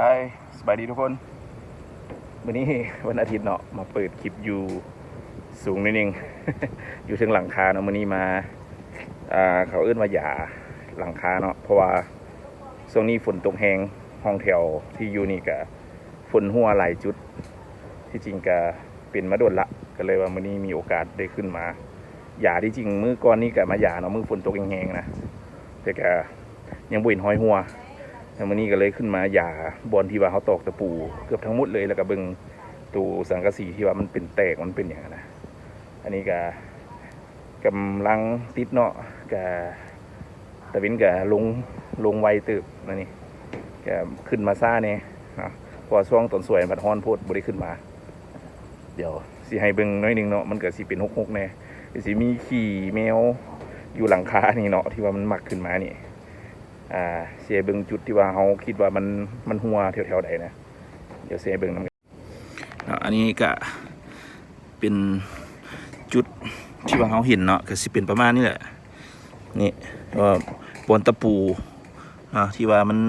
Hi ສະບາຍດີທຸກຄົນ ມື້ນີ້ວັນອາທິດເນາະ ມາເປີດຄລິບຢູ່ສູງໜ້ອຍໜຶ່ງ ຢູ່ເທິງຫຼັງຄາເນາະ. ມື້ນີ້ມາ ອ່າ ເຂົາເອີ້ນວ່າຢາຫຼັງຄາເນາະ ເພາະວ່າຊ່ວງນີ້ຝົນຕົກແຮງ ຫ້ອງແຖວທີ່ຢູ່ນີ້ກະຝົນຮົ່ວຫຼາຍຈຸດ ທີ່ຈິງກະເປັນມາດົນລະ ກະເລີຍວ່າມື້ນີ້ມີໂອກາດໄດ້ຂຶ້ນມາຢາ. ທີ່ຈິງມື້ກ່ອນນີ້ກະມາຢາເນາະ ມື້ຝົນຕົກແຮງໆນະ ແຕ່ກະ ຍັງບໍ່ເຫັນຮອຍຮົ່ວ ແລ້ວມື້ນີ້ກໍເລີຍຂຶ້ນມາຢາບ່ອນທີ່ວ່າເຮົາຕອກຕະປູເກືອບທັງໝົດເລີຍ ແລ້ວກໍເບິ່ງໂຕສັງກະສີທີ່ວ່າມັນເປັນແຕກ ມັນເປັນຫຍັງນະ. ອັນນີ້ກໍກຳລັງຕິດເນາະ ກໍຕາເວັນກໍລົງ ລົງໄວເຕີບ ອັນນີ້ກໍຂຶ້ນມາຊ້າແດ່ເນາະ ເພາະວ່າຊ່ວງຕອນສວຍມັນຮ້ອນໂພດ ບໍ່ໄດ້ຂຶ້ນມາ. ດຽວຊິໃຫ້ເບິ່ງໜ້ອຍໜຶ່ງເນາະ ມັນກໍຊິເປັນຮົກໆແດ່ ດຽວຊິມີຂີ້ແມວຢູ່ຫຼັງຄານີ້ເນາະ ທີ່ວ່າມັນມັກຂຶ້ນມານີ້. ອ່າ ຊິໃຫ້ເບິ່ງຈຸດທີ່ວ່າເຮົາຄິດວ່າມັນ ມັນຮົ່ວແຖວໆໃດນະ ດຽວຊິໃຫ້ເບິ່ງນຳກັນເນາະ. ອັນນີ້ກະເປັນຈຸດທີ່ວ່າເຮົາເຫັນເນາະ ກະຊິເປັນປະມານນີ້ແຫຼະ ນີ້ ເອີ ບ່ອນຕະປູເນາະ ທີ່ວ່າມັນ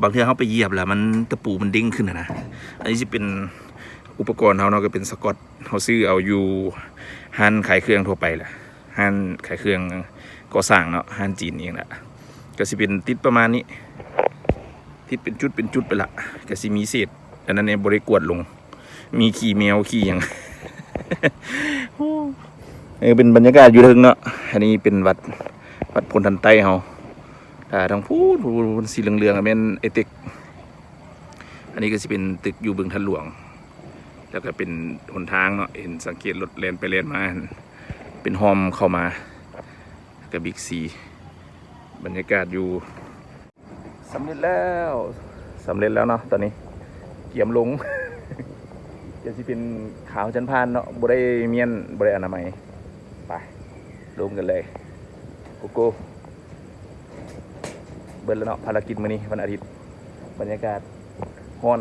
ບາງເທື່ອເຮົາໄປຢຽບແລ້ວມັນ ຕະປູມັນເດ້ງຂຶ້ນນະ. ອັນນີ້ຊິເປັນອຸປະກອນເຮົາເນາະ ກະເປັນສະກອດ ເຮົາຊື້ເອົາຢູ່ຮ້ານຂາຍເຄື່ອງທົ່ວໄປແຫຼະ ຮ້ານຂາຍເຄື່ອງກໍ່ສ້າງເນາະ ຮ້ານຈີນອີ່ຫຍັງລະ ກະຊິເປັນຕິດປະມານນີ້ ຕິດເປັນຈຸດເປັນຈຸດໄປລະ ກະຊິມີເສດອັນນັ້ນແດ່ ບໍ່ໄດ້ກວດລົງ ມີຂີ້ແມວຂີ້ຫຍັງ. ເອີ ເປັນບັນຍາກາດຢູ່ເທິງເນາະ ອັນນີ້ເປັນວັດ ວັດໂພນທັນໃຕ້ເຮົາ ອ່າ ທາງພຸ້ນ ພຸ້ນ ພຸ້ນ ສີເຫຼືອງໆ ແມ່ນໄອເຕັກ. ອັນນີ້ກໍຊິເປັນຕຶກຢູ່ບຶງທາດຫຼວງ ແລ້ວກໍເປັນຫົນທາງເນາະ ເຫັນສັງເກດລົດແລ່ນໄປແລ່ນມາ ເປັນຮ່ອມເຂົ້າມາ ແລ້ວກໍບິກຊີ ບັນຍາກາດຢູ່ ສຳເລັດແລ້ວ ສຳເລັດແລ້ວເນາະ ຕອນນີ້ກຽມລົງ ດຽວຊິເປັນຂາວຈັນຜ່ານເນາະ ບໍ່ໄດ້ມ້ຽນ ບໍ່ໄດ້ອະນາໄມ. ໄປ ລົງກັນເລີຍ ໂກໂກ. ເບິດແລ້ວເນາະ ພາລະກິດມື້ນີ້ວັນອາທິດ ບັນຍາກາດຮ້ອນ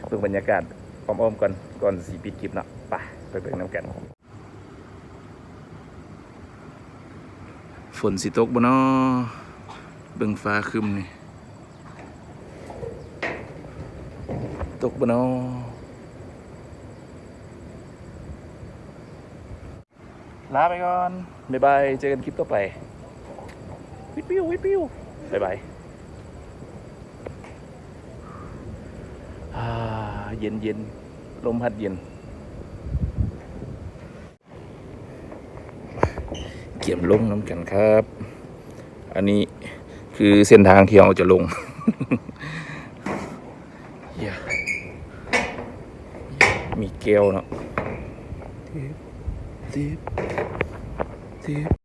ເບິ່ງບັນຍາກາດອ້ອມໆກ່ອນ ກ່ອນຊິປິດຄລິບເນາະ. ໄປ ໄປເບິ່ງນຳກັນ ຝົນຊິຕົກບໍ່ນໍ ເບິ່ງຟ້າຄຶ້ມນີ້ ຕົກບໍ່ນໍ. ລາໄປກ່ອນ ບາຍບາຍ ເຈີກັນຄລິບຕໍ່ໄປ ວິດວິວ ວິດວິວ ບາຍບາຍ. ອ່າ ເຢັນໆ ລົມພັດເຢັນ ກຽມລົງນຳກັນຄັບ. ອັນນີ້ຄືເສັ້ນທາງທີ່ເຮົາຈະລົງ ມີແກ້ວເນາະ ຕິບ ຕິບ ຕິບ.